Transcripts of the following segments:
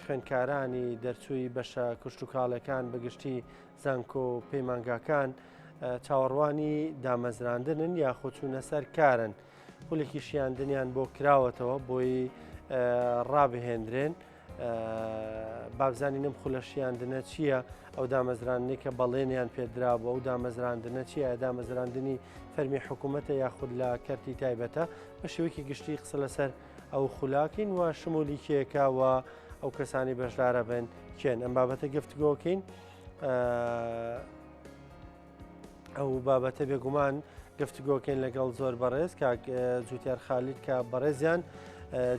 خوێندکارانی دەرچووی بەشە کشتتوکاڵەکان بەگشتی زانکۆ و پەیمانگاکان چاوەڕوانی دامەزراندنن یاخۆ چوونە سەر کارن خولێکی شیاندنیان بۆ کراوەتەوە بۆی ڕابهێندرێن بابزانین ئەم خولە شیاندنە چییە ئەو دامەزراندنی کە بەڵێنیان پێدرابوو ئەو دامەزراندنە چییە دامەزراندنی فەرمی حکوومەتە یاخود لە کەرتی تایبەتە بە شێوەیەکی گشتی قسە لەسەر ئەو خولاکین و شمولی کێکە و ئەو کەسانی بەشدارە بن کێن ئەم بابەتە گفتگۆکەین ئەو بابەتە بێگومان گفتگۆکەین لەگەڵ زۆر بەڕێز کاک جوتیار خالید کە بەڕێزیان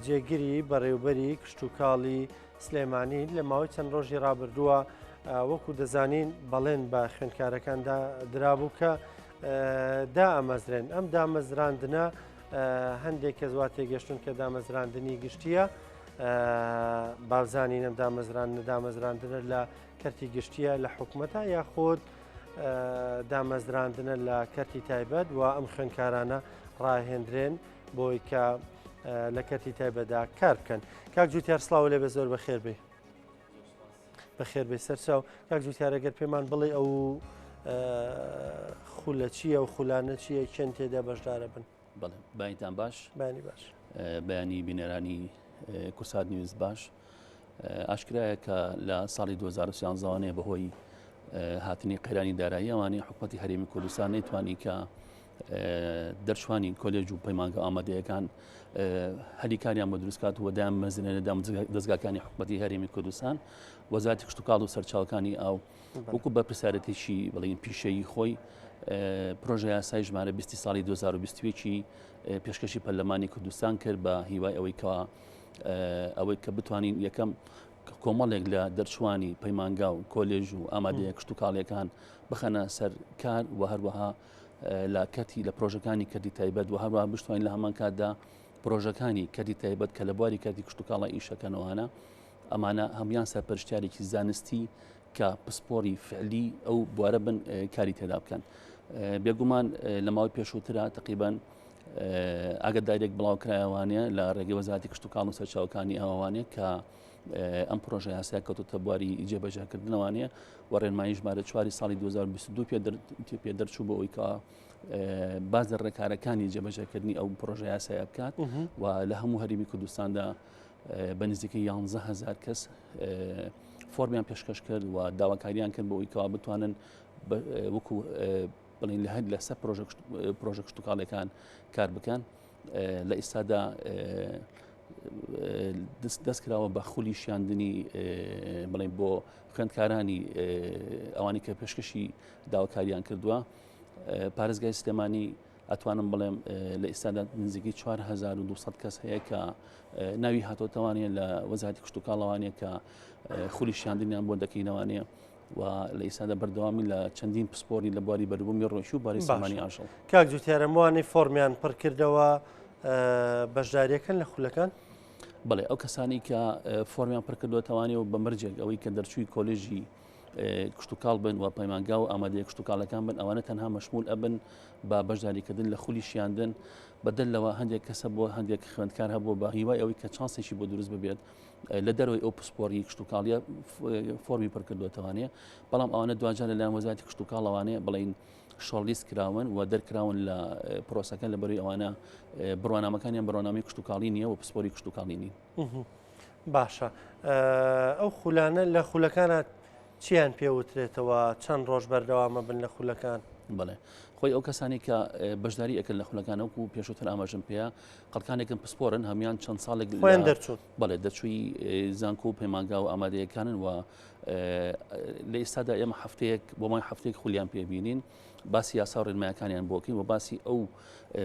جێگری بەڕێوبەری کشتتوکاڵی سلێمانی لە ماوەی چەند ڕۆژی ڕابردووە وەکو دەزانین بەڵێن بە خوێندکارەکاندا درابوو کە دامەزرێن ئەم دامەزراندنە هەندێک کەس وا تێگەشتون کە دامەزراندنی گشتیە بابزانینم دامەزراندنە دامەزراندنە لە کەرتی گشتیە لە حکومەتە یاخود دامەزراندنە لە کەرتی تایبەت و ئەم خوێندکارانە ڕاهێندرێن بۆی کە لە کەرتی تایبەتدا کار بکەن کاک جوتیار سڵاو لێ بە زۆر بەخێر بێ بەخێر بێ سەرچاو کاک جوتیارە گەر پێمان بڵێ ئەو خولە چییە و خولانە چییە کێن تێدا بەشدارە بن بەڵێ بەیانتان باش بەیانی باش بەیانی بینەرانی کورسات نیوز باش ئاشکرایە کە لە ساڵی 2013 بەهۆی هاتنی قەیرانی دارایی ئەوانەی حکوومەتی هەرێمی کوردستان نەیتوانی کە دەرچوانی کۆلێج و پەیمانگە ئامادەیەکان هەلی کاریان بۆ دروستکات و دام مەزنێنە دام دەستگاکانی حکوومەتی هەرێمی کوردستان وەزارەتی کشتتوکاڵ و سەرچاوەکانی ئاو وەکو بەرپرسیارەتێکی بڵین پیشەیی خۆی پرۆژە یاسای ژمارە 20 ساڵی 2021 پێشکەشی پەرلەمانی کوردستان کرد بە هیوای ئەوەی کەوا ئەوەی کە بتوانین یەکەم کۆمەڵێک لە دەرچوانی پەیمانگا و کۆلێژ و ئامادەیە کشتتوکاڵیەکان بخەنە سەر کار و هەروەها لە کەتی لە پرۆژەکانی کەرتی تایبەت و هەروەها بشتوانین لە هەمان کاتدا پرۆژەکانی کەرتی تایبەت کە لە بواری کەرتی کشتتوکاڵە ئیشەکەنەوەە ئەمانە هەموان سەرپەرشتیارێکی زانستی کە پسپۆری فعلی ئەو بوارە بن کاری تێدا بکەن. بێگومان لە ماوەی پێشووترا تقریبان ئاگداریێک بڵاوکرایەوانە لە ڕێگەی وەزارەتی کشتتوکاڵ و سەرچاوەکانی ئاوانە کە ئەم پرۆژە یاسا کەوتوتە بواری جێبەجێکردنەوانەیە و ڕێنمایی ژمارە چواری ساڵی 2022 پێ دەرچوو بۆ ئەوی کە باز لە ڕێکارەکانی جێبەجێکردنی ئەو پرۆژە یاسایە بکات و لە هەموو هەرێمی کوردستاندا بە نزیکەی 11 هزار کەس فۆرمیان پێشکەش کرد و داواکاریان کرد بۆ ئەوی کەوا بتوانن وەکو بڵین لە هەر لەسەر پرۆژە کشتتوکاڵەکان کار بکەن لە ئێستادا دەست کراوە بە خولی شیاندنی بڵێن بۆ خوێندکارانی ئەوانی کە پێشکەشی داواکاریان کردووە پارێزگای سلێمانی ئەتوانم بڵێم لە ئێستادا نزیکەی 4200 کەس هەیە کە ناوی هاتۆتەوانە لە وەزارەتی کشتتوکاڵەوانە کە خولی شاندنیان بۆ دەکەینەوانەیە و لە ئێستادا بەردەوامی لە چەندین پسپۆری لە بواری بەروبوومی ڕۆشی و باری سامانی ئاژەڵ. کاک جوتیارە موانەی فۆرمیان پڕکردەوە بەشداریەکەن لە خولەکان؟ بەڵێ ئەو کەسانی کە فۆرمیان پڕکردوەتەوانێ و بە مەرجێک ئەوەی کە دەرچووی کۆلێژی کشتوکاڵ بن و پەیمانگا و ئامادەیە کشتوکاڵەکان بن ئەوانە تەنها مەشمول ئەبن بە بەشداریکردن لە خولی شیاندن بەدەر لەوە هەندێک کەسە بۆ هەندێک خوێندکار هەبوو بە هیوای ئەوەی کە چانسێکی بۆ دروست ببێت لە دەرەوەی ئەو پسپۆری کشتتوکاڵیە فۆرمی پڕکردوێتوانێ بەڵام ئەوانە دواجار لەلایەن وەزارەتی کشتتوکاڵەوانێ بڵین shortlist کراون و دەرکراون لە پرۆسەکە لە بەروی ئەوانە بڕوانامەکانیان بڕوانامەی کشتتوکاڵی نییە و پسپۆری کشتتوکاڵی نین. باشە ئەو خولانە لە خولەکانە چیان پێوترێتەوە چەند ڕۆژ بەردەوامە بن لە خولەکان؟ بڵێ خۆی ئەو کەسانی کە بەشداری ئەکرد لە خولەکان وەکو پێشووتر ئاماژەم پێەیە خەڵکانێکم پسپۆرن هەمان چەند ساڵێک خۆیان دەرچوون بەڵێ دەرچووی زانکۆ و پەیمانگا و ئامادەیەکانن و لە ئێستادا ئێمە هەفتەیەک بۆ مای هەفتەیەک خولیان پێبینین باسی یاسا و ڕێنمایەکانیان بۆکەین و باسی ئەو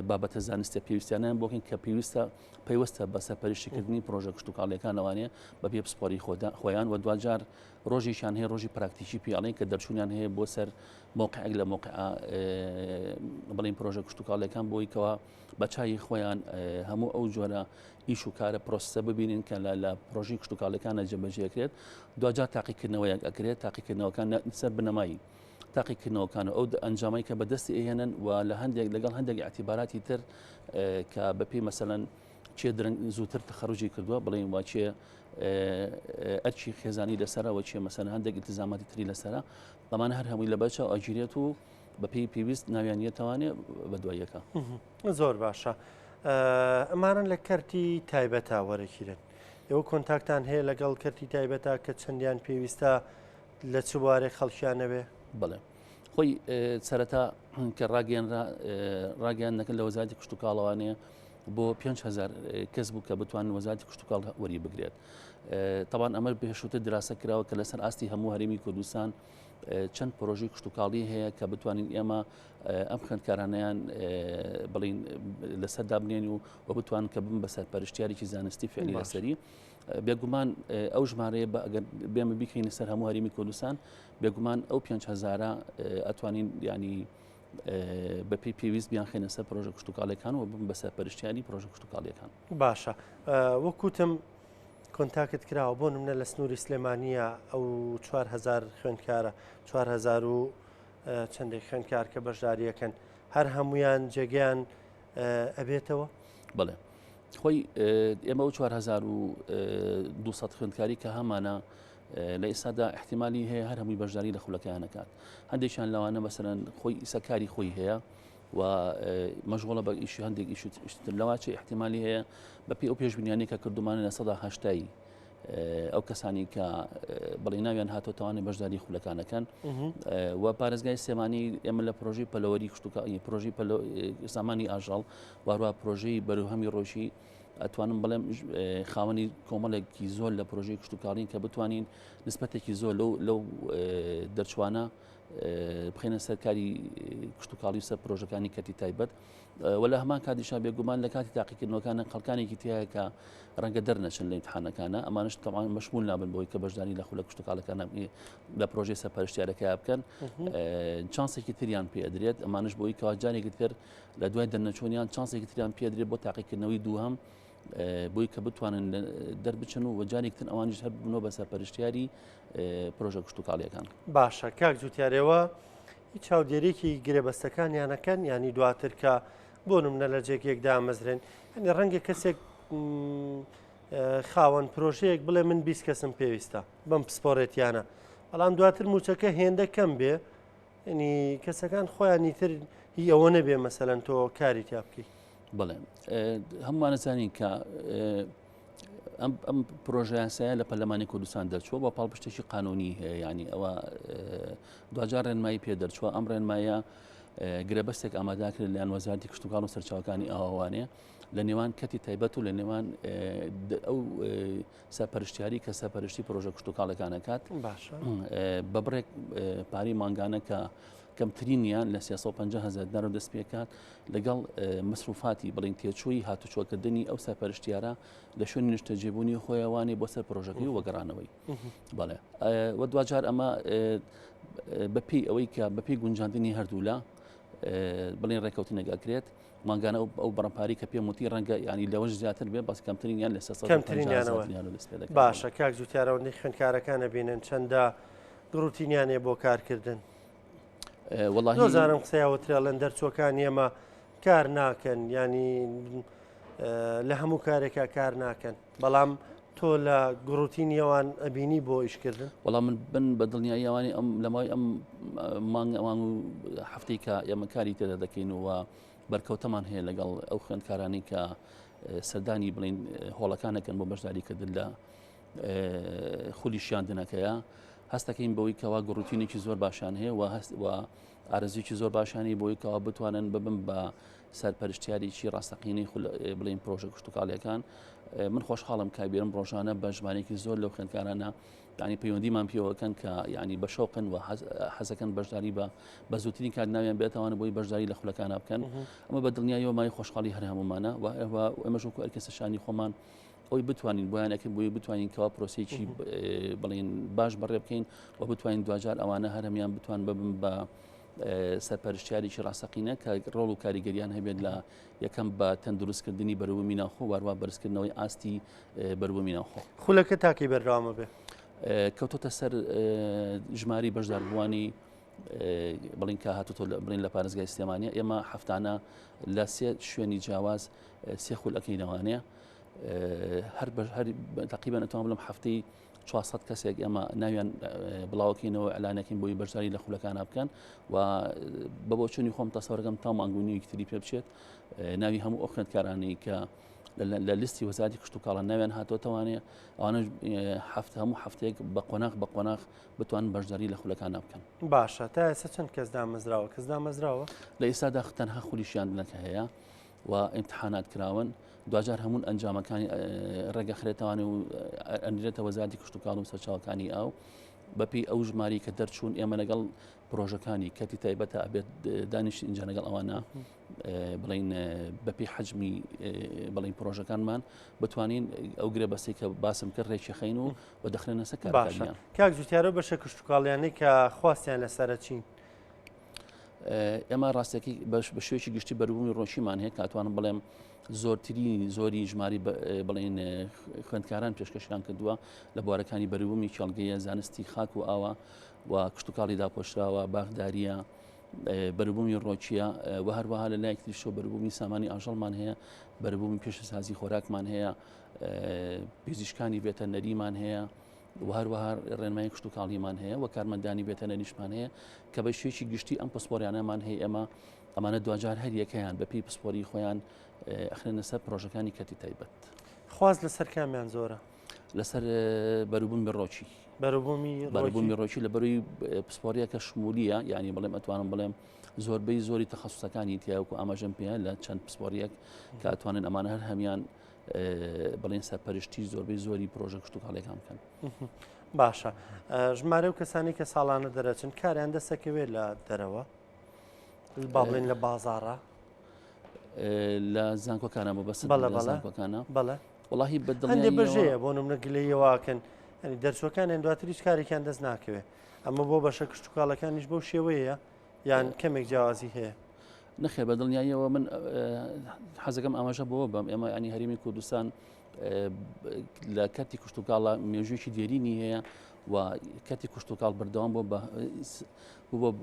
بابەتە زانستە پێویستیانیان بۆکەین کە پێویستە پەیوەستە بە سەرپەرشتیکردنی پرۆژە کشتوکاڵیەکانەوانەیە بە پێ پسپۆری خۆیان و دواجار ڕۆژێکیان هەیە ڕۆژی پراکتیکی پێڵێن کە دەرچوونیان هەیە بۆ سەر موقعێک لە موقع بڵین پرۆژە کشتوکاڵیەکان بۆی کەوا بە چای خۆیان هەموو ئەو جۆرە ئیش و کارە پرۆسسە ببینن کە لە پرۆژی کشتوکاڵەکانە جێبەجێکرێت دواجار تاقیکردنەوەیەک ئەکرێت تاقیکردنەوەکان سەر بنەمایی تاقیکردنەوەکان و ئەو ئەنجامەی کە بەدەستی ئەهێنن و لە هەندێک لەگەڵ هەندێک ئیعتیباراتی تر کە بەپێی مەسەلەن چێ درەنگ زووتر تەخەروجی کردووە بڵێن وا چێ ئەرکی خێزانی لەسەرە وە چێ مەسەن هەندێک التزاماتی تری لەسەرە ئەمانە هەر هەمووی لەبەرچاو ئەگیرێت و بەپێی پێویست ناویان یەتەوانێ بە دوای یەکە. زۆر باشە ئەمانە لە کەرتی تایبەتە وەرەکیرن ئێوە کۆنتاکتان هەیە لەگەڵ کەرتی تایبەتە کە چەندیان پێویستە لە چ بوارێک خەڵکیانەوێ؟ بڵێ خۆی سەرەتا کە ڕاگەیەنرا ڕاگەیاندنەکە لە وەزارەتی کشتوکاڵەوانەیە بۆ 5هزار کەس بوو کە بتوانن وەزارەتی کشتوکاڵ وەری بگرێت تاوان ئەمە پێشووتر دراسە کراوە کە لەسەر ئاستی هەموو هەرێمی کوردستان چەند پرۆژەی کشتوکاڵی هەیە کە بتوانین ئێمە ئەم خوێندکارانیان بڵین لەسەر دابنێن و و بتوان کە بم بە سەرپەرشتیارێکی زانستی فعلی لەسەری بێگومان ئەو ژمارەیە بە ئەگەر بێمە بیکەینە سەر هەموو هەرێمی کوردستان بێگومان ئەو 5هزارە ئەتوانین ینی بەپی پێویست بیانخێنە سەر پرۆژە کشتتوکاڵەکان و بم بە سەرپەرشتیاری پرۆژە کشتتوکاڵیەکان. باشە وەکوتم کۆنتاکت کراوە بۆ نمونە لە سنووری سلێمانیە ئەو 4هزار خوێندکارە 4هزار و چەندێک خوێندکار کە بەشداریەکەن هەر هەمویان جێگەیان ئەبێتەوە؟ بڵێ خۆی ئێمە ئەو 4200 خوێندکاری کە هەمانە لە ئێستادا احتیممالی هەیە هەر هەمووی بەشداری لە خولەکەیان نکات هەندێکیان لەوانە مەسەرەن خۆی ئیسە کاری خۆی هەیە و مەشغوڵە بە ئیشی هەندێک ئیش تر لەواچێ احتیممالی هەیە بە پێی ئەو پێشبینیانەی کە کردومانە 80% ئەو کەسانی کە بەڵی ناویان هاتۆ توانێت بەشداری خولەکانەکەن و پارێزگای سێمانی ئێمە لە پرۆژەی پەلەوەری کشتوکە پرۆژەی سامانی ئاژەڵ واروە پرۆژەی بەروهەمی ڕۆژی ئەتوانم بڵێم خاوەنی کۆمەڵێکی زۆر لە پرۆژەی کشتتوکاڵین کە بتوانین نسبەتێکی زۆر لەو لەو دەرچوانە بخێنە سەر کاری کشتتوکاڵی سەر پرۆژەکانی کەتی تایبەت و لە هەمان کاتیشا بێگومان لە کاتی تاقیکردنەوەکانە خەڵکانێکی تایە کە ڕەنگە دەرنەچن لە ئیمتحانەکانە ئەمانش تەمان مەشمول نابن بۆی کە بەشداری لە خولە کشتتوکاڵەکانە لە پرۆژەی سەرپەرشتیارەکە بکەن چانسێکی تریان پێ ئەدرێت ئەمانش بۆی کەوا جارێکی تر لە دوای دەرنەچوونیان چانسێکی تریان پێ ئەدرێت بۆ تاقیکردنەوەی دووهەم بۆی کە بتوانن دەربچن و جارێک تر ئەوانیش هەر ببنەوە بە سەرپەرشتیاری پرۆژە کشتتوکاڵیەکان. باشە کاک جوتیارەوە هیچ چاودێریکی گرێبەستەکانیانەکەن ینی دواتر کە بۆ نمونە لە جێگەیەک دامەزرێن هەنی ڕەنگە کەسێک خاوەن پرۆژەیەک بڵێ من 20 کەسم پێویستە بەم پسپۆڕێتیانە بەڵام دواتر موچەکە هێندە کەم بێ ینی کەسەکان خۆیانی تر هی ئەوە نەبێ مەسەلەن تۆ کاری تیا بکەیت. بەڵێ هەمووانە زانین کە ئەم پرۆژە یاسایە لە پەرلەمانی کوردستان دەرچووە بە پاڵپشتێکی قانونی هەیە ینی ئەوە دواجار ڕێنمایی پێ دەرچووە ئەم ڕێنمایە گرێبەستێک ئاماداکرێت لەیان وەزارتی کشتتوکاڵ و سەرچاوەکانی ئاوانێ لە نێوان کەتی تایبەت و لە نێوان ئەو سەرپەرشتیاری کە سەرپەرشتی پرۆژە کشتتوکاڵەکانەکات بە بڕێک پارەی مانگانە کە کەمترینیان لە 350 هزار دینار دەست پێکات لەگەڵ مەسروفاتی بڵین تێچووی هاتوچۆکردنی ئەو سەرپەرشتیارە لە شوێنی نیشتەجێبوونی خۆیەوانی بۆ سەر پرۆژەکەی و وەگەڕانەوەی بەڵێ و دواجار ئەمە بەپێی ئەوەی کە بەپێی گونجاندنی هەردوولا بڵین ڕێککەوتنێک ئەکرێت مانگانە ئەو بڕە پارەی کە پێم وتی ڕەنگە ینی لەوەش زیاتر بێ بەس کەمترینیان لە کەمترینیانەوە باشە کاک جوتیارەوەندەی خوێندکارەکانە بینن چەندە گڕوتینیانێ بۆ کارکردن وەڵی زانم قسەیاوترێڵێن دەرچوەکان ئێمە کار ناکەن ینی لە هەموو کارێکا کار ناکەن بەڵام تۆ لە گڕوتینی ئەوان ئەبینی بۆ ئیشکردن؟ وەڵام من بن بە دڵنیایی ئەوانی ئەم لە ماوەی ئەم مانگ ئەوان و هەفتەی کە ئێمە کاری تێدا دەکەین و بەرکەوتەمان هەیە لەگەڵ ئەو خوێندکارانی کە سەردانی بڵین هۆڵەکانەکەن بۆ بەشداریکردن لە خولی شیاندنەکەیە هەستەکەین بەوەی کەوا گوڕوتینێکی زۆر باشیان هەیە و هەست و ئارەزوویەکی زۆر باشانی بۆی کەوا بتوانن ببن بە سەرپەرشتیارێکی ڕاستەقینەی بڵین پرۆژە کشتتوکاڵیەکان من خۆشحاڵم کابێرم ڕۆژانە بە ژمارێکی زۆر لەو خوێندکارانە ینی پەیوەندیمان پێوەکەن کە ینی بە شەوقن و حەزەکەن بەشداری بە بە زووترین کات ناویان بێتوانە بۆی بەشداری لە خولەکانە بکەن ئەمە بە دڵنیاییەوە مای خۆشحاڵی هەر هەمومانە و ئێمەش وەکو ئەرکە سەرشانی خۆمان ئەوی بتوانین بۆیان ئەکەین بۆی بتوانین کەوا پرۆسەیەکی بڵین باش بەڕێ بکەین و بتوانین دواجار ئەوانە هەرمیان بتوان ببن بە سەرپەرشتیارێکی ڕاستەقینە کە ڕۆڵ و کاریگەریان هەبێت لە یەکەم بە تەندروستکردنی بەروبوومی ناوخۆ واروا بەرزکردنەوەی ئاستی بەروبوومی ناوخۆ. خولەکە تاکەی بەردەوامە بێ؟ کەوتۆتە سەر ژماری بەشداربووانی بڵین کە هاتوتۆ بڵین لە پارێزگای سلێمانیە ئێمە هەفتانە لە سێ شوێنی جیاواز سێ خول ئەکەینەوانەیە. هەر هەر تقریبا ئەتوانم بڵێم هەفتەی 400 کەسێک ئێمە ناویان بڵاوکەینەوە ئەلانەکەین بۆی بەشداری لە خولەکانە بکەن و بە بۆچوونی خۆم تەسەوەرەکەم تا مانگونیوێکی تری پێ بچێت ناوی هەموو ئەو خوێندکارانەی کە لە لیستی وەزارەتی کشتوکاڵە ناویان هاتۆتەوانێ ئەوانە هەفتە هەموو هەفتەیەک بە قۆناغ بە قۆناغ بتوانن بەشداری لە خولەکانە بکەن. باشە تا ئێستا چەند کەس دامەزراوە؟ کەس دامەزراوە؟ لە ئێستادا تەنها خولی شیاندنەکە هەیە و ئیمتحانات کراون دواجار هەموو ئەنجامەکانی ڕێگەخرێتوانێ و ئەنرێتە وەزارەتی کشتوکاڵ و سەرچاوەکانی ئاو بەپێی ئەو ژماری کە دەرچوون ئێمە لەگەڵ پرۆژەکانی کەتی تایبەتە ئەبێت دانیشت اینجا لەگەڵ ئەوانە بڵین بەپی حەجمی بڵین پرۆژەکانمان بتوانین ئەو گرێ بەسی کە باسم کرد ڕێکی خەین و و دەخرێنە سەر باشە کاک جوتیارە بەشە کشتتوکاڵیانەی کە خواستیان لەسەرە چین؟ ئێمە ڕاستەکەی بەش بە شێوەیەکی گشتی بەروبوومی ڕۆشیمان هەیە کاتوانم بڵێم زۆرترین زۆری ژماری بڵین خوێندکاران پێشکەشیان کردووە لە بوارەکانی بەروبوومی کێڵگەیە زانستی خاک و ئاوە و کشتتوکاڵی داپۆشراوە باخداریە بەروبوومی ڕۆکیە و هەروەها لە لایەک تریشەوە بەروبوومی سامانی ئاژەڵمان هەیە بەروبوومی پیشەسازی خۆراکمان هەیە پزیشکانی ڤێتەرنەریمان هەیە و هەروەها ڕێنمایی کشتوکاڵیمان هەیە و کارمەندانی ڤێتەرنەریشمان هەیە کە بە شێوەیەکی گشتی ئەم پسپۆریانەمان هەیە ئێمە ئەمانە دواجار هەر یەکەیان بەپێی پسپۆری خۆیان ئەخرێنە سەر پرۆژەکانی کەرتی تایبەت. خواست لەسەر کامیان زۆرە؟ لەسەر بەروبوومی ڕۆکی. بەروبوومی بەروبوومی ڕۆکی لە بەروی پسپۆریەکە شمولیە یعنی بڵێم ئەتوانم بڵێم زۆربەی زۆری تەخەسوسەکانی تیاوەکو ئاماژەم پێ لە چەند پسپۆریەک کە ئەتوانن ئەمانە هەر هەمیان بڵێن سەرپەرشتی زۆربەی زۆری پرۆژە کشتتوکاڵیەکان بکەن. باشە ژمارە و کەسانی کە ساڵانە دەرەچن کاریان دەسەکەوێت لە دەرەوە با بڵێن لە بازاڕە لە زانکۆکانە بە بەس بەڵێ زانکۆکانە بەڵێ وڵی بەدڵێ بەژەیە بۆ نمونە گلەیەواکەن ینی دەرچوەکانیان دواتر هیچ کارێکیان دەست ناکەوێت ئەمە بۆ بەشە کشتتوکاڵەکانیش بەو شێوەیە یان کەمێک جیاوازی هەیە؟ نەخێر بە دڵنیاییەوە من حەزەکەم ئاماژە بەوە بەم ئێمە ینی هەرێمی کوردستان لە کەرتی کشتتوکاڵە مێژوویەکی دێرینی هەیە و کەرتی کشتتوکاڵ بەردەوام بۆ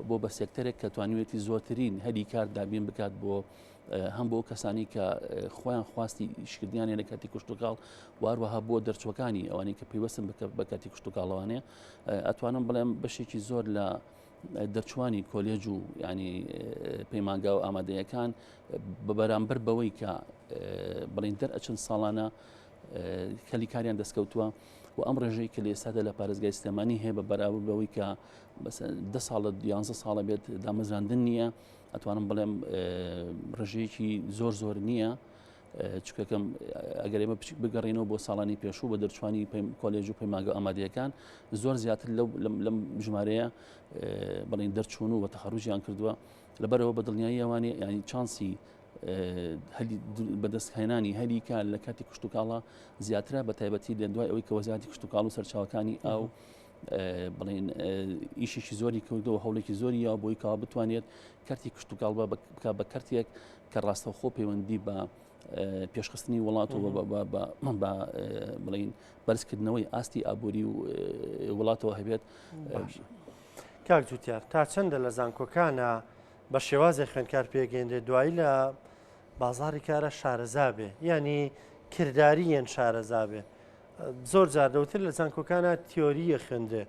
بۆ بە سێکتەرێک کە توانیوێتی زۆرترین هەلی کار دابین بکات بۆ هەم بۆ کەسانی کە خۆیان خواستی ئیشکردیانە لە کاتی کشتتوکاڵ واروەها بۆ دەرچوەکانی ئەوانەی کە پەیوەستن بە کاتی کشتتوکاڵەوانەیە ئەتوانم بڵێم بەشێکی زۆر لە دەرچوانی کۆلێج و ینی پەیمانگا و ئامادەیەکان بە بەرامبەر بەوەی کە بڵین دەر ئەچن ساڵانە کەلی کاریان دەستکەوتووە و ئەم ڕێژەی کە لە ئێستادا لە پارێزگای سلێمانی هەیە بە بەراورد بەوەی کە ده ساڵە یانزە ساڵە بێت دامەزراندن نییە ئەتوانم بڵێم ڕێژەیەکی زۆر زۆر نییە چکەکەم ئەگەر ئێمە بگەڕینەوە بۆ ساڵانی پێشوو بە دەرچوانی کۆلێژ و پەیمانگە ئامادەیەکان زۆر زیاتر لەو لەم ژمارەیە بڵین دەرچوون و بە تەخەروجیان کردووە لەبەرەوە بە دڵنیایی ئەوانی ینی چانسی بەدەستهێنانی هەلی کار لە کاتی کشتتوکاڵە زیاترە بە تایبەتی لە دوای ئەوەی کە وەزارەتی کشتتوکاڵ و سەرچاوەکانی ئاو بڵین ئیشێکی زۆری کردەوە هەوڵێکی زۆری یا بۆی کاوە بتوانێت کەرتی کشتتوکاڵ بکە بە کەرتێک کە ڕاستەوخۆ پەیوەندی بە پێشخستنی وڵات و بە بڵین بەرزکردنەوەی ئاستی ئابووری و وڵاتەوە هەبێت. کاک جوتیار تا چەندە لە زانکۆکانە بە شێوازێ خوێندکار پێگەێنرێت دوایی لە بازاری کارە شارەزا بێ یعنی کرداریەن شارەزا بێ زۆر جار دەوتر لە زانکۆکانە تیۆریە خوێندرێ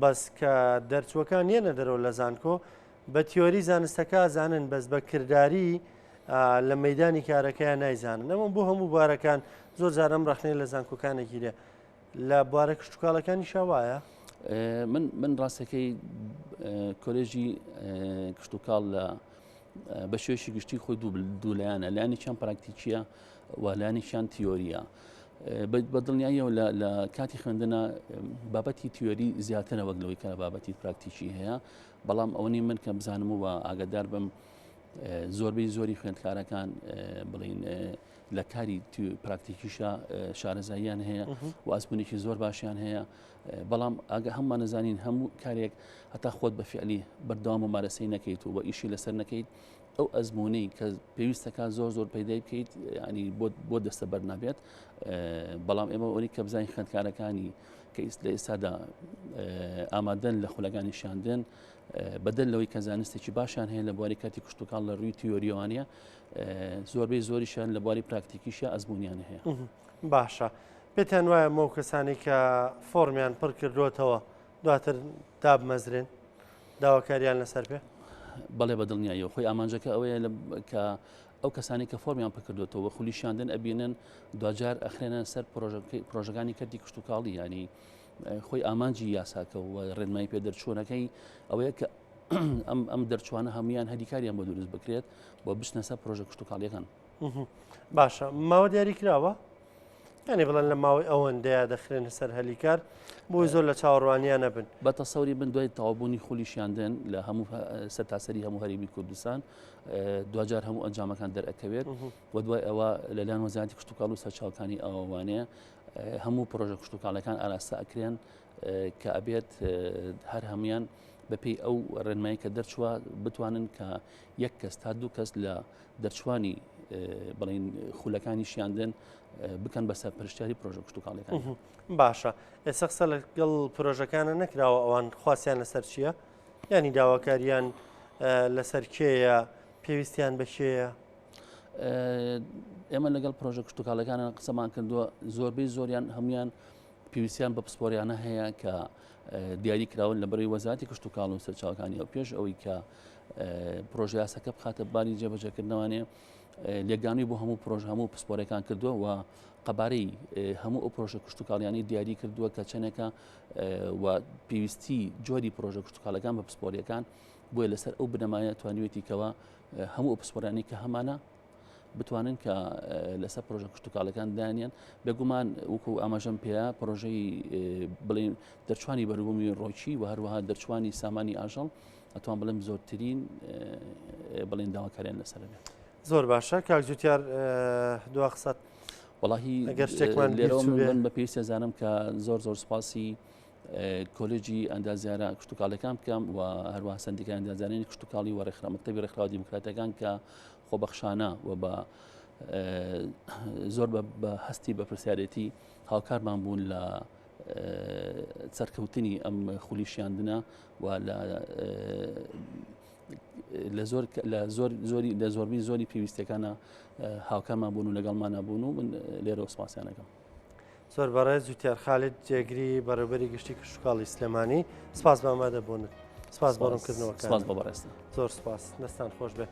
بەس کە دەرچووەکان یەنە دەرەوە لە زانکۆ بە تیۆری زانستەکە زانن بەس بە کرداری لە مەدانی کارەکەیان نایزانن ئەمە بۆ هەموو بارەکان زۆر جارم ڕخنەی لە زانکۆکانێکی لێ لە بوارە کشتتوکاڵەکانی شاوایە من من ڕاستەکەی کۆلێژی کشتتوکاڵ لە بە شێوەیەکی گشتی خۆی دوو لایەنە لایەنێکیان پراکتیکیە و لایەنێکیان تیۆریە. بە دڵنیاییەوە لە کاتی خوێندنە بابەتی تیۆری زیاترە وەک لەوەی کە بابەتی پراکتیکی هەیە بەڵام ئەوەنی من کە بزانم و ئاگادار بم زۆربەی زۆری خوێندکارەکان بڵین لە کاری پراکتیکیشە شارەزاییان هەیە و ئەزمونێکی زۆر باشیان هەیە بەڵام ئاگە هەمومان نەزانین هەموو کارێک هەتا خۆت بە فعلی بەردەوام و مارەسەی نەکەیت و بە ئیشی لەسەر نەکەیت ئەو ئەزموونەی کە پێویستەکە زۆر زۆر پەیدای بکەیت ینی بۆ دەستە بەر نابێت بەڵام ئێمە ئەوەی کە بزانین خوێندکارەکانی کە ئیست لە ئێستادا ئامادەن لە خولەکانی شاندن بەدەر لەوەی کە زانستێکی باشیان هەیە لە بواری کاتی کشتتوکاڵ لە ڕووی تیۆریوانە زۆربەی زۆریشیان لە بواری پراکتیکیشە ئەزمونیان هەیە باشە پێتان وایە مەو کەسانی کە فۆرمیان پڕ کردوێتەوە دواتر دابمەزرێن داواکاریان لەسەر بێ؟ بەڵێ بە دڵنیاییەوە خۆی ئامانجەکە ئەوەیە کە ئەو کەسانی کە فۆرمیان پکردوێتەوە خولیشاندن ئەبینن دوجار ئەخرێنە سەر پرۆژەکانی کەرتی کشتتوکاڵی ینی خۆی ئامانجی یاساکە و ڕێنمایی پێ دەرچوونەکەی ئەوەیە کە ئەم ئەم دەرچوانە هەمویان هەریکاریان بۆ دروست بکرێت بۆ بچنە سەر پرۆژە کشتتوکاڵیەکان باشە ماوە دیاری کراوە؟ یانی بڵێن لە ماوەی ئەوەندەیە دەخرێنە سەر هەلی کار بۆی زۆر لە چاوەڕوانیان نەبن. بە تەسەوری من دوای تەواوبوونی خولی شیاندن لە هەموو سەرتاسەری هەموو هەرێمی کوردستان دواجار هەموو ئەنجامەکان دەرئەکەوێت و دوای ئەوە لەلایەن وەزارەتی کشتوکاڵ و سەرچاوەکانی ئاوەوانەیە هەموو پرۆژە کشتوکاڵەکان ئاراستە ئەکرێن کە ئەبێت هەر هەمویان بەپێی ئەو ڕێنمایی کە دەرچووە بتوانن کە یەک کەس تا دوو کەس لە دەرچوانی بڵین خولەکانی شیاندن بکەن بە سەرپەرشتیاری پرۆژە کشتتوکاڵیەکان باشە ئێستا قسە لەگەڵ پرۆژەکانە نەکراوە ئەوان خواستیان لەسەر چییە؟ ینی داواکاریان لەسەر کێیە پێویستیان بە کێیە؟ ئێمە لەگەڵ پرۆژە کشتتوکاڵەکانە قسەمان کردووە زۆربەی زۆریان هەمویان پێویستیان بە پسپۆریانە هەیە کە دیاری کراون لە بەری وەزارەتی کشتتوکاڵ و سەرچاوەکانی ئەو پێش ئەوەی کە پرۆژیاسەکە بخاتە باری جێبەجێکردنەوانێ لێکدانەوەی بۆ هەموو پرۆژ هەموو پسپۆرەکان کردووە و قەبارەی هەموو ئەو پرۆژە کشتتوکاڵیانی دیاری کردووە کە چەندێکە و پێویستی جۆری پرۆژە کشتتوکاڵەکان بە پسپۆریەکان بۆیە لەسەر ئەو بنەمایە توانیوێتی کەەوە هەموو ئەو پسپۆرانی کە هەمانە بتوانن کە لەسەر پرۆژە کشتتوکاڵەکان دانیان بێگومان وەکو ئاماژەم پێیا پرۆژەی بڵین دەرچوانی بەروبوومی ڕۆکی و هەروەها دەرچوانی سامانی ئاژەڵ ئەتوان بڵێم زۆرترین بڵێن داواکاریان لەسەر بێت. زۆر باشە کاک جوتیار دوا قسەت وەڵاهی ئەگەر شتێکمان لێرەوە من بە پێویستە زانم کە زۆر زۆر سپاسی کۆلێجی ئەندازیارە کشتتوکاڵەکان بکەم و هەروە سندیکای ئەندازیارانی کشتتوکاڵی و ڕێکخرا مەکتەبی ڕێکخراوە دیموکراتەکان کە خۆبەخشانە و بە زۆر بە هەستی بە پرسیارەتی هاوکارمان بوون لە سەرکەوتنی ئەم خولی شیاندنە و لە لە زۆر لە زۆر زۆری لە زۆربی زۆری پێویستەکانە هاوکارمان بوون و لەگەڵمانە بوون و من لێرە سپاسیانەکەم. زۆر بەڕێز جوتیار خالد جێگری بەڕێوبەری گشتی کشتتوکاڵی سلێمانی سپاس بە ئامادە بوونت سپاس بۆ ڕوونکردنەوەکان سپاس بۆ بەڕێزتان زۆر سپاس دەستان خۆش بێ.